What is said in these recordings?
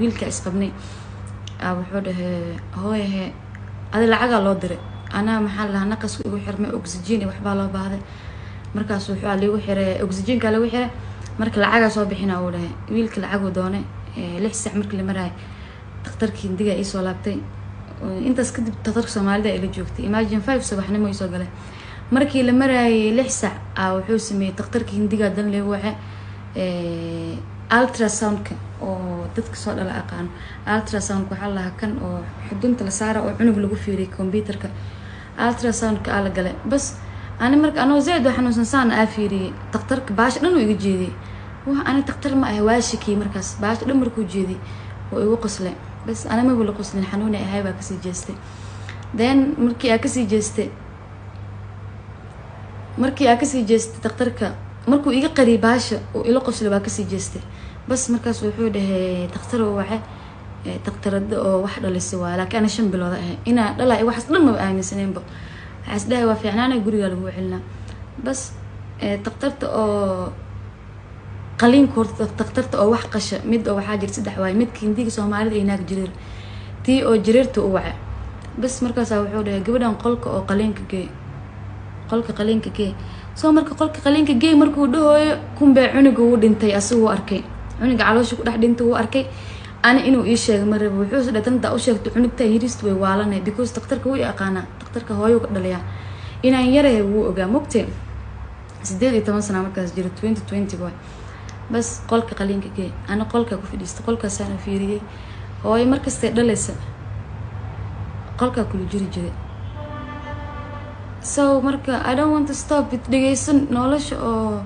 Wiilka isqabnay wuxuu dhahay, "Hooyahe, adi lacagaa loo diray." Anaa, maxaa la dhahaa, naqasku igu xirmay, oxygen iyo waxbaa loo baahday. Markaas wuxuu liigu xiray oxygenka lagu xiray. Marka lacagaa soo bixina, uu dhahay. Wiilka lacaguu doonay. 6 saac markii la maraayo, daktarkii Hindiga iisoo laabtay. Intaas kadib daktarka Soomaalida ila joogtay. Imagine, 5 subaxnimo iisoo galay. Markii la maraayay 6 saac a wuxuu sameeyey daktarka Hindiga dan leegu waxe ultrasoundka oo dadka soo dhala aqaano. Ultrasoundka waxaa lahaa kan oo xudunta la saara oo cunug lagu fiiriyay computerka. Ultrasoundka aa la galay. Bas, ani marka anoo zaaid oo xanuunsan saana aa fiiriyey daktarka, baasha dhan uu iga jeediyey. Wah, ani daktar ma ah, waa shakiyey. Markaas baasha dhan markuu jeediyey oo igu qoslay. Bas, ana maba la qoslin, xanuuni ahay, baa kasii jeestay. Then markii aa kasii jeestay daktarka, markuu iga qariyay baasha oo ila qoslay, baa kasii jeestay. Bas, markaas wuxuu dhahay daktar oo waxe daktarada oo wax dhalisay waa, laakiin ana 5 bilood ahay inaa dhalaa. Waxaas dhan maba aaminsaneynba. Waxaas dhahay waa fiicnaana, gurigaa lagu celinaa. Bas, daktarta oo qaliinka, horta daktarta oo wax qasha mid oo waxaa jira saddex waaye: midka Hindiga, Soomaalida iyo naag jariir. Tii oo jariirta u wace. Bas, markaasaa wuxuu dhahay, "Gabadhan qolka oo qaliinka gee, qolka qaliinka gee." Soo marka qolka qaliinka gee markuu dhahooyo, kunbee cunuga wuu dhintay. Asaguu arkay cunuga caloosha ku dhex dhintay, wuu arkay. Ani inuu ii sheegay ma rabo. Wuxuuse dhahay, "Tanta u sheegto cunugta yirist way waalanay," because daktarka wuu i aqaanaa, daktarka hooyo ka dhaliyaa. Inaan yarahay wuu ogaa, mogtee 18 sana markaas jira, 2020 waay. Bas, qolka qaliinka gee. Ana qolka ku fadhiistay, qolkaasaan fiiriyey. Hooyo markastay dhalaysa qolkaa kula jiri jiray. So marka I don't want to stop it. Dhegeysan, nolosha oo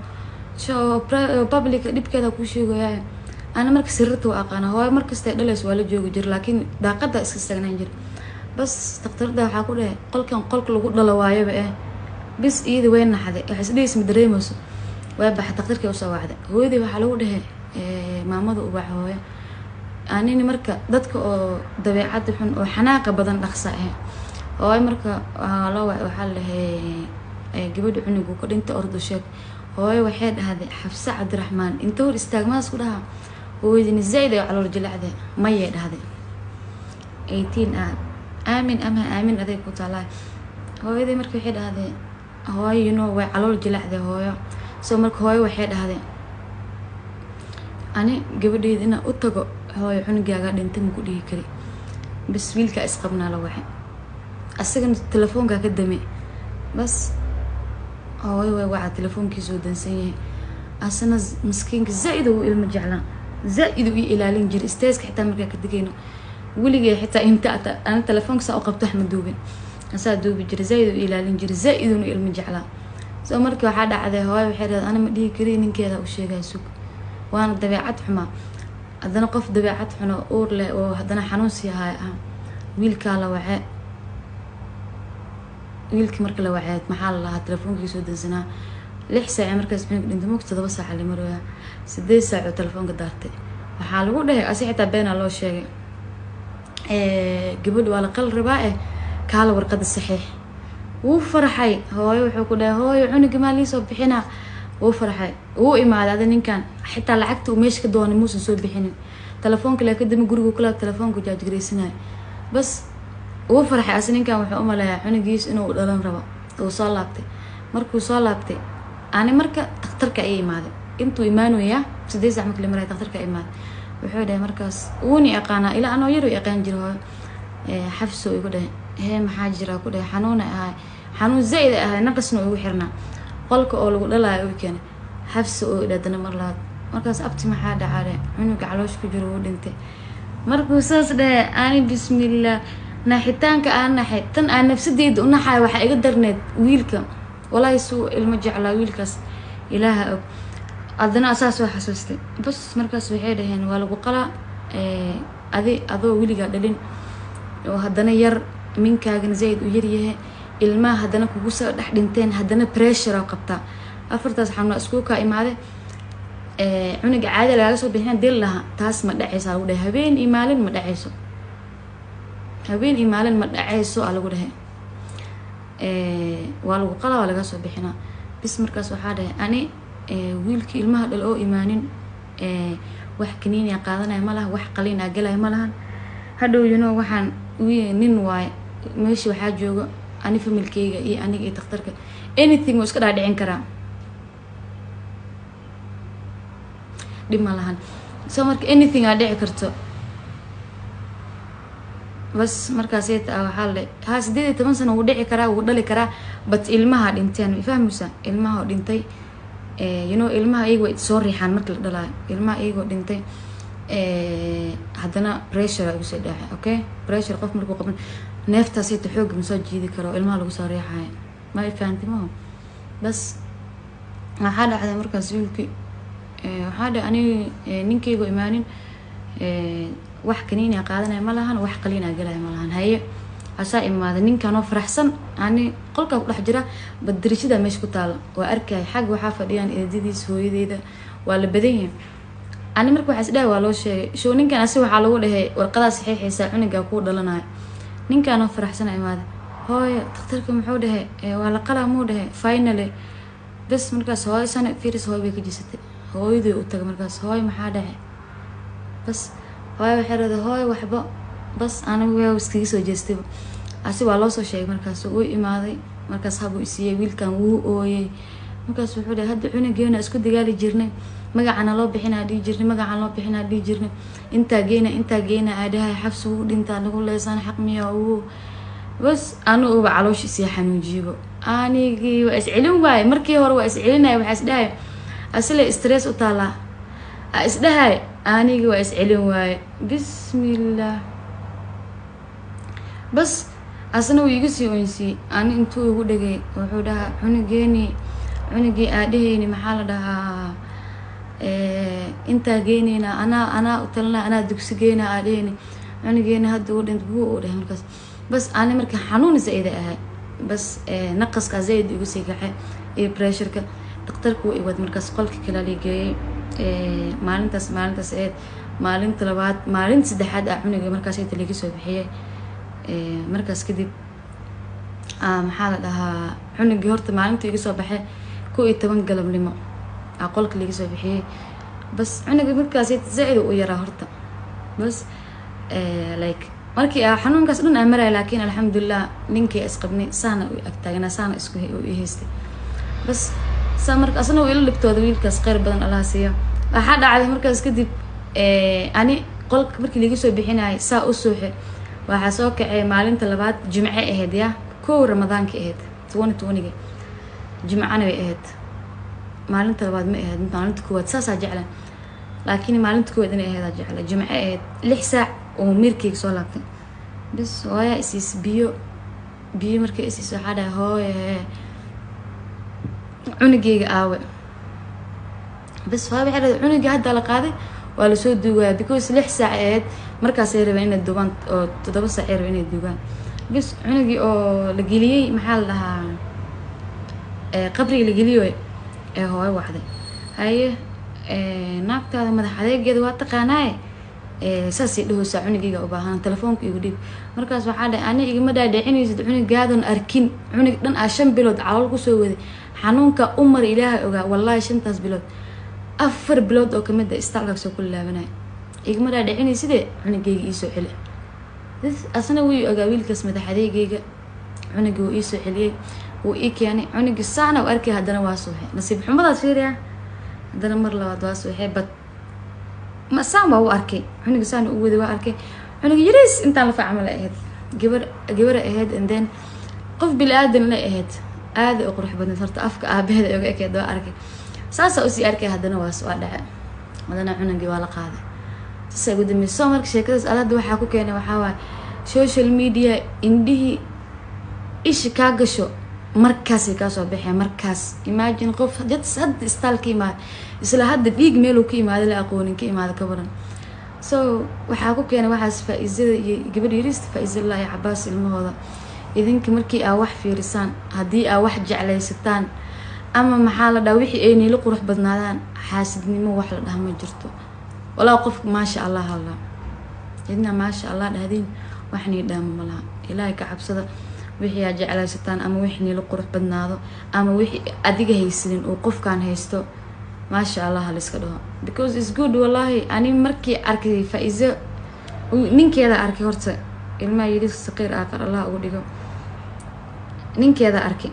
public dhibkeeda kuu sheegaya. Ana marka sirarta waa aqaana. Hooyo markastay dhalayso waa la joogi jira, laakiin daaqada iska istaagnaan jira. Bas, daktarada waxaa ku dhahay, "Qolkan qolka lagu dhalo waayaba." Bis, iyada way naxday, waxay isdhehaysa ma dareemayso. Way baxay, daktarkii usoo wacday hooyadii. Waxaa lagu dhahay, "Maamada ubax hooyo." Anini marka dadka oo dabeecadda xun oo xanaaqa badan dhaqsa ah. Hooyo marka waa loo wacay, waxaa la dhahay, "Gabadha cunugu ka dhintay, ordo sheeg." Hooyo waxay dhahday, "Xafse Cabdiraxmaan inta hor istaag maas ku dhaha." Hooyadini zaaid ay calool jilacday. "Mayay," dhahday. 18 ah, aamin ama aamin aday ku taalaa. Hooyadii marka waxay dhahday, hooyo, way calool jilacday hooyo. So marka hooyo waxay dhahday, "Ani gabadheyda inaan u tago, hooyo cunugaagaa dhintay, maku dhihi kari." Bas, wiilkaa isqabnaa la waxay, asagana telefoonkaa ka dame. Bas, hooyo way wacaa, telefoonkiisuu dansan yahay. Asana maskiinka zaa-id uu ilmo jeclaa, zaa-id uu ii ilaalin jiray. Stageka xitaa markaa ka degayno, weligay xitaa inta ana telefoonka saa u qabto wax ma duubin, asaa duubi jiray. Zaa-id uu ilaalin jiray, zaa-id uu ilmo jeclaa. So markii waxaa dhacday, hooyo waxay dhahday, "Ana ma dhihi kari, ninkeeda u sheegaya, sug." Waana dabeecad xumaa. Haddana qof dabeecad xun oo uur leh oo haddana xanuun sii haya ah. Wiilkaa la wace. Wiilkii marka la waceed, maxaa la lahaa, telefoonkiisoo dansanaa. 6 saaci markaas cunug dhintay, mugta 7 saaca la marooyaa, 8 saac oo telefoonka daartay. Waxaa lagu dhahay, asi xitaa beenaa loo sheegay, "Gabadh waa la qal rabaa, kaala warqada saxiix." Wuu farxay. Hooyo wuxuu ku dhahay, "Hooyo, cunuga maa liisoo bixinaa?" Wuu farxay, wuu imaaday. Ada ninkan xitaa lacagta uu meesha ka doonay muusan soo bixinin. Telefoonka le kadib gurigu kula telefoonku jaajgaraysanaya. Bas, wuu farxay. Ase ninkan wuxuu umaleeyaa cunugiis inuu dhalan rabo. Uu soo laabtay. Markuu soo laabtay, ani marka daktarka ay imaaday, intuu imaanayaa 8 saac marka la maraya, daktarka imaaday. Wuxuu dhahay markaas, wuuni aqaanaa, ilaa anoo yar u aqaan jira. "Hooyo Xafso," igu dhahay. "Hee, maxaa jira?" Ku dhahay. Xanuuna ahay, xanuun zaaid ahay, naqasna igu xirnaa. Qolka oo lagu dhalaayo u keenay. "Xafso," oo idhaadana mar labaad. Markaas, "Abti, maxaa dhacaa?" "Cunuga caloosh ku jiro wuu dhintay." Markuu saas dhahay, ani bismillah, naxitaanka aan naxay, tan aan nafsadeyda u naxayo waxaa iga darneed wiilka. Walaahi suu ilmo jeclaa wiilkaas, Ilaaha og. Haddana saas waa xasuustay. Bas, markaas waxay dhaheen, "Waa lagu qalaa, adi adoo weligaa dhalin oo haddana yar, minkaagana zaaid u yaryahay, ilmaha haddana kugu soo dhex dhinteen, haddana pressure oo qabtaa, afartaas xanuun iskugu kaa imaade. Cunuga caadi lagaaga soo bixina dil lahaa, taas ma dhaceysa," lagu dhahay. "Habeen iyo maalin ma dhaceyso, habeen iyo maalin ma dhaceyso," aa lagu dhahay. "Waa lagu qalaa, waa laga soo bixinaa." Bis, markaas waxaa dhahay, ani wiilkii ilmaha dhal oo imaanin. Wax kaniiniya qaadanaya ma laha, wax qaliin aa galaya ma lahan. Hadhow waxaan nin waaye, meesha waxaa jooga ani, familkeyga iyo aniga iyo takhtarka. Anything wuu iska dhaadhicin karaa, dhib ma lahan. So marka anything aa dhici karto. Bas markaasay taa waxaa la ha 18 sano wuu dhici karaa, wuu dhali karaa, but ilmaha dhinteen, fahmaysa? Ilmaha oo dhintay, ilmaha iyaga way soo riixaan marka la dhalaayo. Ilmaha iyagoo dhintay haddana pressure aa igu soo dhacay. Okay, pressure qof markuu qaban, neeftaasayta xooga ma soo jiidi karo, ilmaha lagu soo riixaayo. Ma i fahanti maho? Bas waxaa dhacday markaas wiilkii waxaa dhahay, aniga ninkeygu imaanin, wax kaniiniya qaadanaya ma lahan, wax qaliinaa galaya ma lahan. Haye, asaa imaaday ninkanoo faraxsan. Ani qolkaa ku dhex jira, badirishada meesha ku taala waa arkaya. Xag waxaa fadhiyaan eedadiis, hooyadeyda, waa la badan yahay. Ani marka waxaa isdhahay waa loo sheegay show ninkan, asi waxaa lagu dhahay warqadaa saxiixaysaa, cunugaa kuu dhalanayo. Ninkanoo faraxsan imaaday. Hooyo, daktarka muxuu dhahay? Waa la qalaa muu dhahay finally? Bas markaas hooyo sana firis, hooyo bay ka jisatay. Hooyaday u tagay markaas. Hooyo, maxaa dhacay? Bas hooyo waxay raday, hooyo waxba. Bas anigu waa iskaga soo jeestayba. Asi waa loo soo sheegay. Markaas uu imaaday, markaas habuu isiiyey. Wiilkan wuu ooyey. Markaas wuxuu dhahay, hadda cunugeena isku dagaali jirnay, magacana loo bixinaa dhihi jirnay, magacaan loo bixinaa dhihi jirnay, intaa geena, intaa geena aa dhahay, xabsi wuu dhintaa lagu leesaan, xaq miya uu? Bas anu uba caloosh isii xanuunjiibo. Anigii waa iscelin waaye. Markii hore waa iscelinaya, waxaa isdhahay asile stress u taalaa aa isdhahay. Anigii waa iscelin waaye. Bismillah. Bas asna wuu iga sii oynsiiyey. Ani intuu igu dhegay wuxuu dhahaa, cunugeeni, cunugii aadhaheyni, maxaa la dhahaa, intaa geyneyna, anaa u talina, anaa dugsi geyna aadhaheyni, cunugeeni hadda uu dhint buu u dhahay. Markaas bas ani marka xanuun zaida ahay. Bas naqaskaa zaid igu sii kacay iyo pressureka. Daktarka wuu iwad markaas qolka kale la geeyey. Maalintaas ahayd maalinta labaad, maalinta saddexaad ah cunuga markaas inta laga soo bixiyey. Markaas kadib, maxaa la dhahaa, cunugii horta maalinta iga soo baxay 11 galabnimo aa qolka laga soo bixiyey. Bas cunuga markaas zaid u yaraa horta. Bas like markii aa xanuunkaas dhan aa maraya, laakiin alxamdulilah ninkii isqabnay saana u agtaagnaa, saana isku u haystay. Bas saa marka asna uu ila dhibtooda wiilkaas, kheyr badan Allah siiyo. Waxaa dhacday markaas kadib, ani qolka markii laga soo bixinayay saa u suuxe. Waxaa soo kacay maalinta labaad, jimce ahayd, ya kow Ramadaanka ahayd, 2020-ga, jimcana way ahayd. Maalinta labaad ma ahayd, maalinta koowaad saasaa jecla, laakiin maalinta koowaad inay ahayd aa jecla. Jimce ahayd, 6 saac oo miirkeyga soo laabtay. Bas hooyaa isiis biyo. Biyo markay isiis waxaa dhahay, hooya hee, cunugeyga aawe? Bas hooya waxay dhahay, cunugii hadda la qaaday, waa lasoo duugaya, because 6 saac ahayd markaasay rabeen inay duubaan, oo 7 saac ay rabeen inay duugaan. Bas cunugii oo la geliyey, maxaa la dhahaa, qabriga la geliyo ee hooyo wacday. Haye, naagtaada madax adeegeeda waa taqaanaaye, saasay dhahoosaa, cunugeyga u baahan, telefoonka igu dhiib. Markaas waxaa dhahay, ani igama dhaadhicinaysid cunugaadan arkin, cunug dhan aa 5 bilood calool kusoo waday, xanuunka umar Ilaahay ogaa. Wallaahi shantaas bilood, 4 bilood oo kamid a istaalkaas soo kula laabanaya, igama dhaadhicinayside, cunugeyga iisoo celi. Asna wuu ogaa wiilkaas madax adeegeyga. Cunugii wuu iisoo celiyey, wuu ii keenay cunugii. Saana u arkay, haddana waa suuxay. Nasiib xumadaas fiiriya, haddana mar labaad waa suuxay. Bad ma saan waa u arkay cunuga, saan u waday waa arkay cunuga yariis intaan lafa camal ahayd, gabar gabara ahayd, and then qof bili aadan la ahayd, aada u qurux badneed. Horta afka aabaheeda oga ekeed waa arkay, saasaa usii arkay. Haddana waa dhacay, haddana cunugii waa la qaaday, saasaa ugu dambeysay. So marka sheekadaas ad hadda waxaa ku keenay waxaa waaye, social media indhihii isha kaa gasho markaasay kaa soo baxeen. Markaas imagine qof hadda istaal ka imaada, isla hadda dhiig meeluu ka imaada la aqoonin ka imaada, ka waran? So waxaa ku keenay waxaas Faa-izada iyo gabadh yarista Faa-izala iyo Cabaas ilmahooda. Idinka markii aa wax fiirisaan, haddii aa wax jeclaysataan, ama maxaa la dhaha, wixii ay niilo qurux badnaadaan, xaasidnimo wax la dhaha ma jirto. Walaa qofka maasha Allah allah idina maasha Allah dhahdiin, wax nii dhaamo malaha. Ilaahay ka cabsada. Wixii aad jeclaysataan ama wixii niila qurux badnaado ama wixii adiga haysanin uu qofkaan haysto. Maasha Allah, haliska dhaho, because is good. Wallahi, ani markii arkay Faa-iso ninkeeda arkay, horta ilmaha yidhi saqiir aaqar Allah ugu dhigo. Ninkeeda arkay,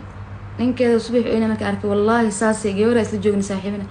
ninkeeda subax oyna marka arkay, wallaahi saasay gabadha isla joogna saaxiibina.